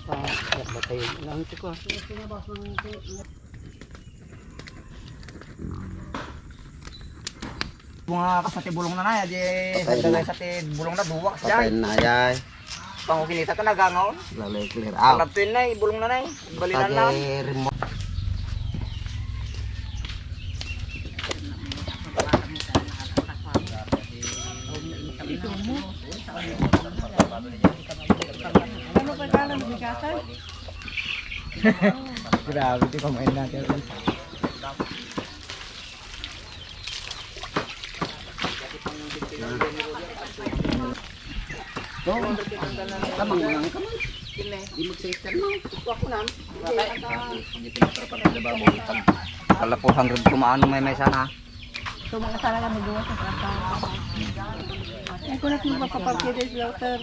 pa. Batay lang ito ko. Mga kasati bulong na na, di dagay sa bulong na duwak siya. Patay na yay. Pangukinita ka nagangaw. Lalay clear out. Kalapin na, bulong na na. Balinan na. Remote. Ano pa ka lang bigatan? Grabe, di pamain natin. Tamang lang ka man. Di mag-sister no. Ako na. Hindi pinatrapan na ba mo itag. Kala po 100 kumaano may sana. So mga sana lang magawa sa trata. Ay ko na kung mapaparkide sa lauter.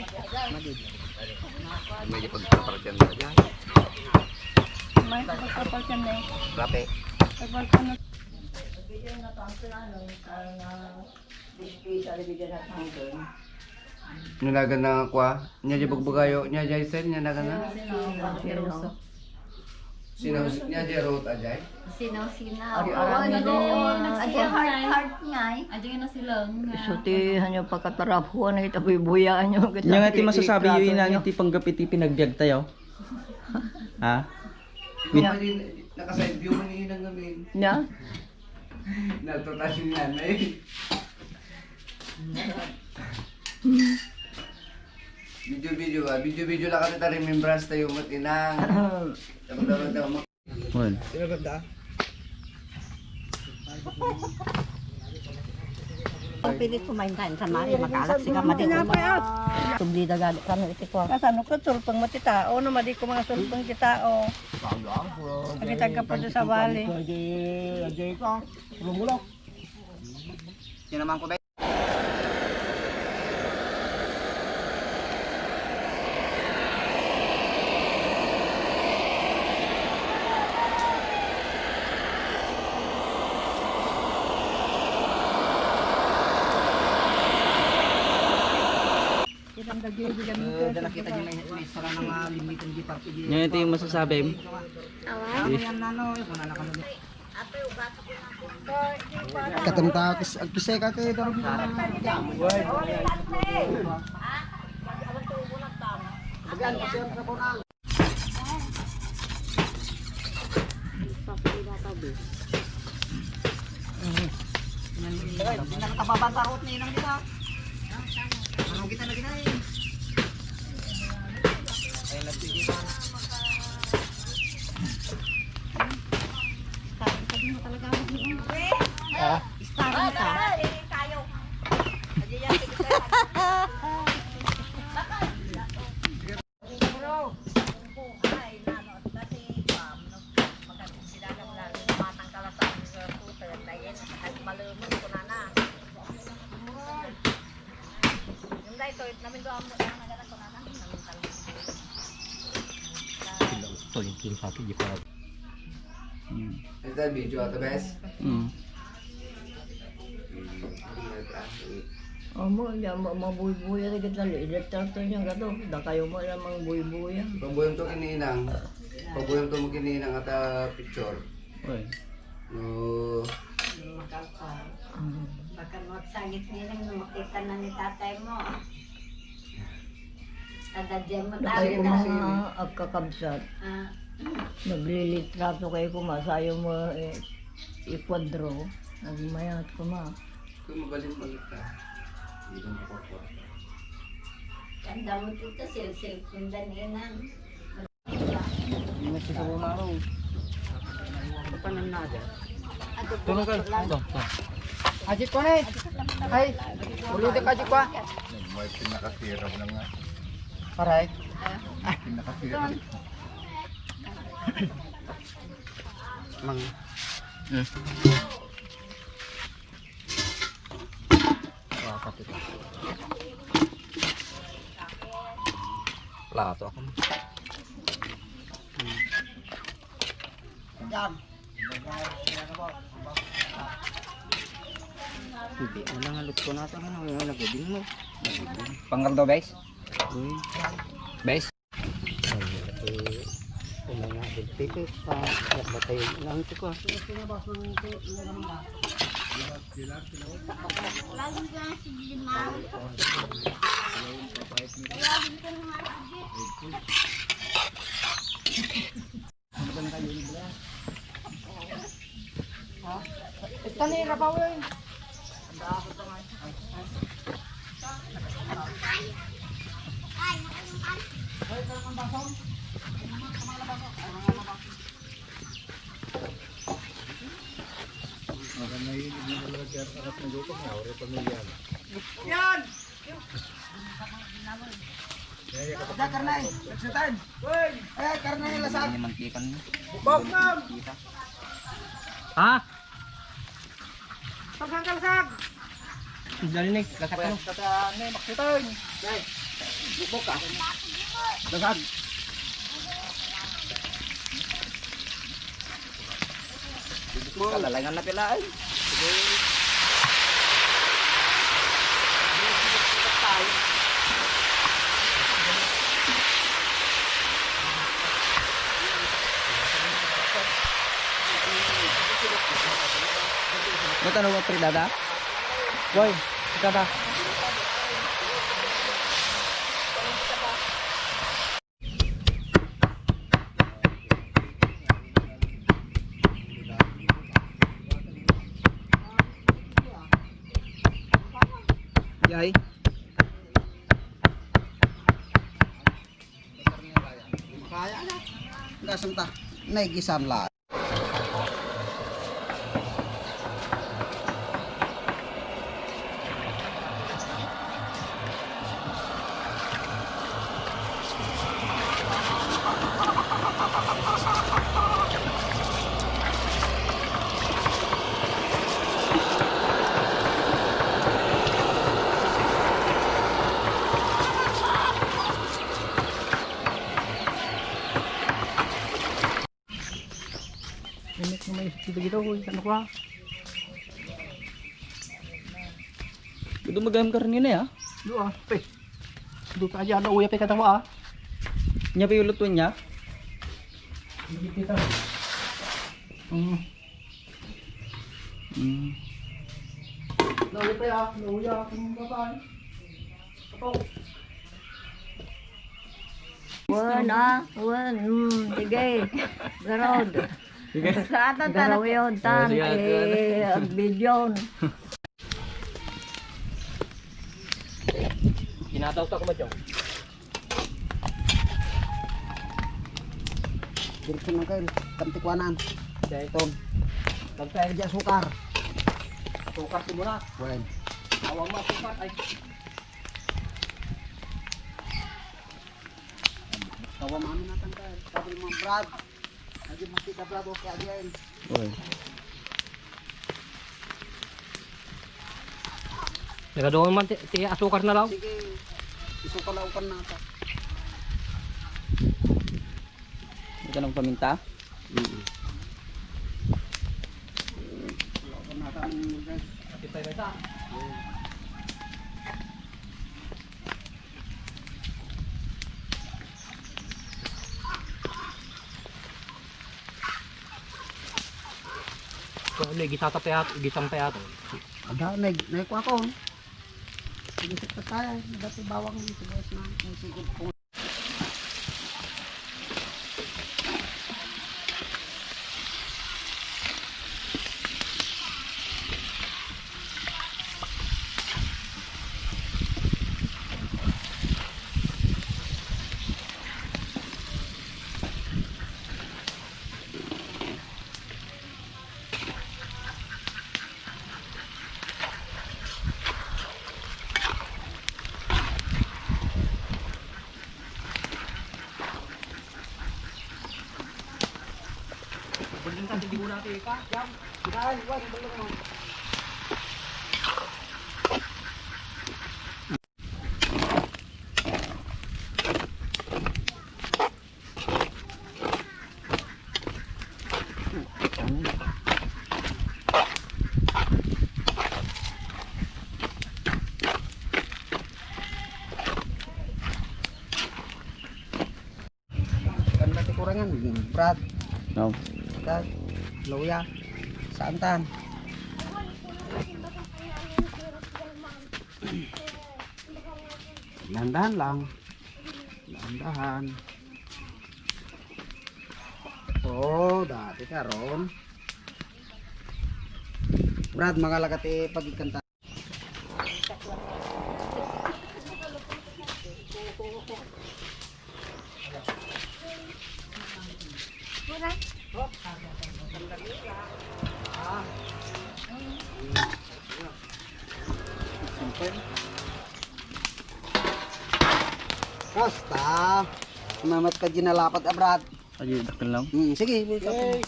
Medyo pagpaparkyan na dyan. May papaparkyan na eh. Grabe. Pagparkyan na. Nulagan na kwa. Nya di bagbayo. Nya jay sen. Nya nagan na. Sino? Nya jay road ajay. Sinaw-sinaw. Ajay heart nga eh. Ajay na silang. Sutihan yung pagkatarapuan na itabuy-buyaan yung kita. Yung nga ti masasabi yun inang iti panggap iti pinagbiag tayo. Ha? Naka-side view man yun ang gamin. Na? Naltotas yung nanay. Video ba? Video lang kami ta remembrance tayo matinang. Dapat Well. Pilit kumain tayo sa mari, mag-alak siya madito. Tubli dagali ka no iti ko. Kasano ka sulpang matitao no madi ko mga sulpang kitao. Agitag ka pa sa bali. Ajay ka. Rumulok. Yan naman ko ba? Nakita niyo may sara ng limited di party di. Yung ito yung masasabi. Yan na no, kung na kanu. Katanta agpisay ka kay darong. Hindi na kababantarot ni nang dito. Ano kita lagi na eh. Ay nagtigilan. Starang ka. Ito video ato bes. Amo ya mabuy-buy ra gid lali. Direktor niya gato. Da kayo mo lamang buy-buy. Pagboyong to kiniinang. Pagboyong to mo kiniinang ata picture. Well. No. Baka magsangit nilang makita na ni tatay mo. Tadadyan mo tayo Ay na. mga agkakabsat. Naglilitrato kayo kumasayo mo ikwadro. Nagmayat ko ma. Kung mabalin ulit ka. Hindi mo makukuha. Ganda mo dito, sil-sil kundan yan. Hindi siguro na raw. Papanan na dyan. Tulong ka. Ito. Ajit ko na eh. Ay, uludin ka ajit ko ah. May pinakasirap na nga. Aray. Pinakasirap. Mang. Plato ako. Hindi, wala nga luto na ito. Ano, naguding mo. Panggal daw, guys? Guys? Pipit pa. Batay lang ito ko. Lagi ko na si Lima. Lagi ko na Tanira pa yun. Yan! Ada karnay, nagsitan. Karnay lasag. Ini mantikan niya. Bog ma'am. Ha? Lasag. Dali nih, lasak ko. Kata ni maksitan. Dai. Bubok ka. Lasag. Kalalangan na pilaan. May tanong mo, Pridada? Boy, ika ba? Yay. Kaya na. Dasam ta. Naigisan la. Ini may gitu-gitu, ano ko? Udah megang karnina ya? Lu pe. Du ka aja na uya pe kata wa. Nya pa yung lutuin niya? Kita. Hmm. Na uya pe ya, na uya kung babay. Kapag Sige. Garod. Sige. Sa atan tanong yun, tan. Video. Kinataw ta ko ba dyan? direksyon ng kail, kantikwanan. Okay. Tom. Pagkaya dia sukar. Sukar si muna. Wen. Awang mo, sukar. Ay. Tawa mami natin kail. Sabi mo Brad. Lagi mesti ka Brad okay again. Oy. Nagadoon man tiya asukar na lang. Sige. Isupalaukan nata. Ito ng paminta. Laukan nata ang guys. Kita beta. Kung may gisata pa yato, gisang pa yato. Ada naik ko ako. Sige sa tayo, dati bawang sigos na sigod ko. Bundin ka, hindi mo natin ka. Jam. Dai, wag belum mo. Kan mati kurangan Brad. Luya. Saan tan? Dahan-dahan lang. Dahan-dahan. Oh, dati karon. Brad, magalakati pagikanta. Basta. Mamat ka ginalapat, Brad. Ayo, dakal lang. Sige, okay.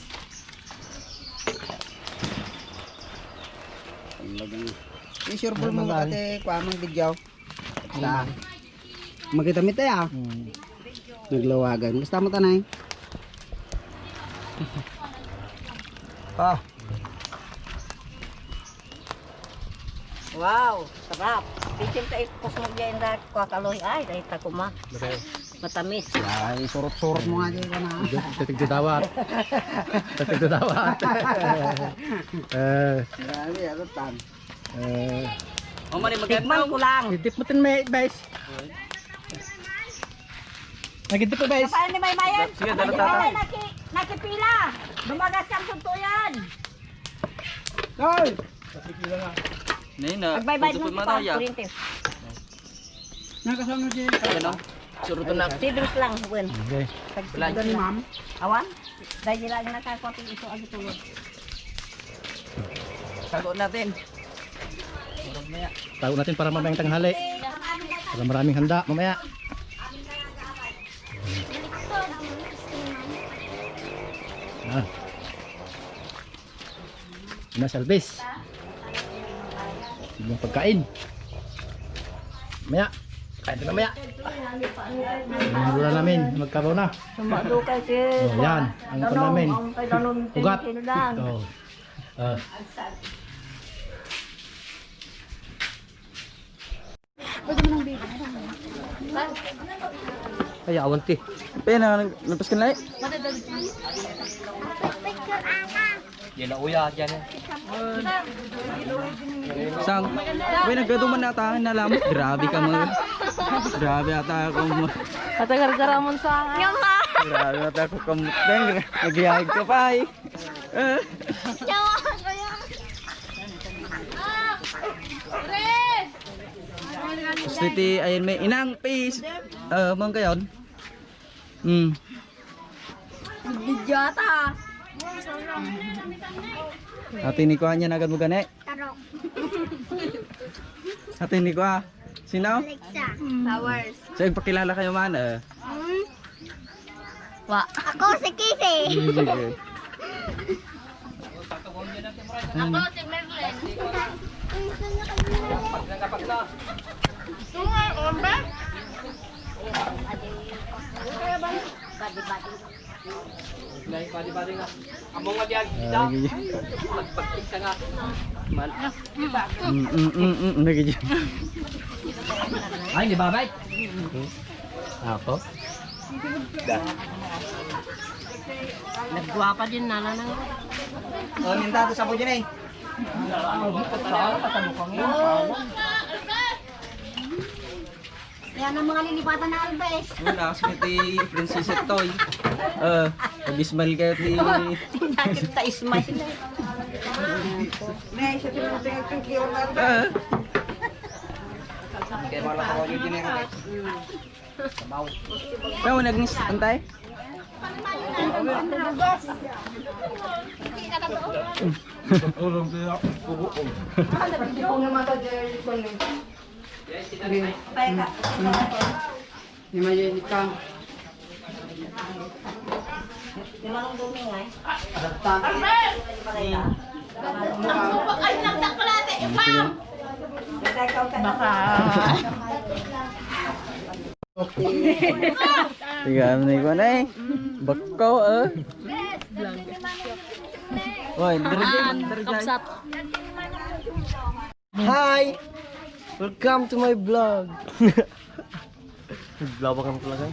Sure ball mo kate kuamang bidyaw. Sa makita mi tayo. Naglawagan. Basta mo tanay. Ah. Wow, sarap. Bikin tayo pas magyayin na kakaloy. Ay, dahil takuma. Matamis. Ay, surot-surot mo nga dyan ka na. Titig dawat. Titig dawat. Grabe, ano tan? Oh, mani Tikman ko lang. Idip mo tin may guys. Nagidip ko guys. Saan ni Maymayan? Sige, dala tatay. Nakipila. Dumagas ang suntuyan. Hoy! Nina, Magbaybayad mo usapin mo pa. na ya. Kuryente. Nakasunod dyan. Ano? Surutan na. Sidros lang, Gwen. Okay. Wala. Ni ma'am. Awan? Dahil lang nakakwapin ito ang tulog. Sagot natin. Tago natin para mamayang tanghali. Para maraming handa mamaya. Ah. Nas Alves. Yung pagkain. Maya. Kain na maya. Wala namin. Magkabaw na. Sumado kay si... Oh, yan. Ang pa namin. Ang kay Danon. Ugat. Sino lang. Oh. Ah. Ay, awanti. Pena, napas ka na eh. Yan na uya dyan. Sang, uy, nagkaduman na tayo na lamok. Grabe ka mga. Grabe ata ako. Patagar-garamon sa nga. Yung ha! Grabe ata ako kamuteng. Nagyayag ka pa eh. Yawa ko yan. Chris! Stiti, ayun may inang peace. Mang kayon. Video ata. Ate ni ko anya agad mo gani. Tarok. Ate ni ko sino? Alexa. Flowers. So pakilala kayo man Wa. Ako si Casey. Sige. Ako si Merlin. Sungai, ombe? Badi-badi nga. Amo nga diyan. Magpagkik ka nga. Man. Lagi dyan. Ay, di babay. Ako. Nagguwapa din nala nang. Oh, minta to sa po dyan eh. Yan ang mga lilipatan ng Albes. Wala kasi ti Princess Toy. Pag-smile kayo ti. Tinakit ta ismay. May siya tinutungag kang kiyon na. Kaya wala ko yung dinero. Kau nagnis antay? Himayin kang. Dimanong dumi nga eh. Ay, nagdakulate. Ma'am! Baka. Tiga ni ko na eh. Bakaw Woi, Kapsat. Hi! Welcome to my vlog. Vlog ka talaga.